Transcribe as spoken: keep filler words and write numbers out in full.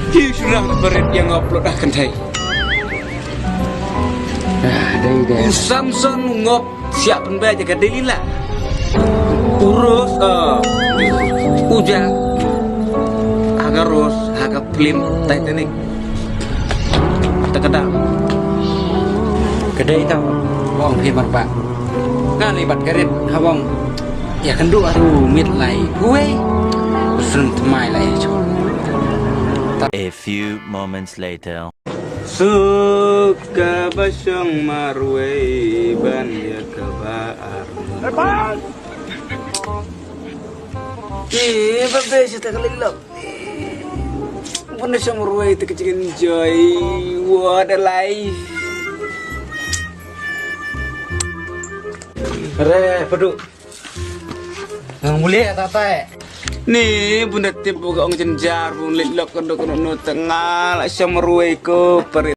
Hi, shuwa na barit ïa nga upload ah kynthei. Ah, dei, dei. U Samson u ngop siap pynbeit ïa ka Delila. U Rose, uh, u Jack. Ha ka Rose, ha ka film Titanic. Ta ka dang. Ka dei tau. Bong hi marba. Nga li bat ka rit ha bong. Ïa kynduh ha u mit lai. Uwei. Sun tmai lai. A few moments later. Suka ba shong marwei ban ïa ka ba ar. Eh, ba be shi ta ka lilok. Bun da shong marwei ta ka chicken joy. What a life. Re, padu. Ngang muli ya tatai. Ni bun da tip bu ka ong jynjar bun lilok ka do ka no no tanga la shong marwei ko parit.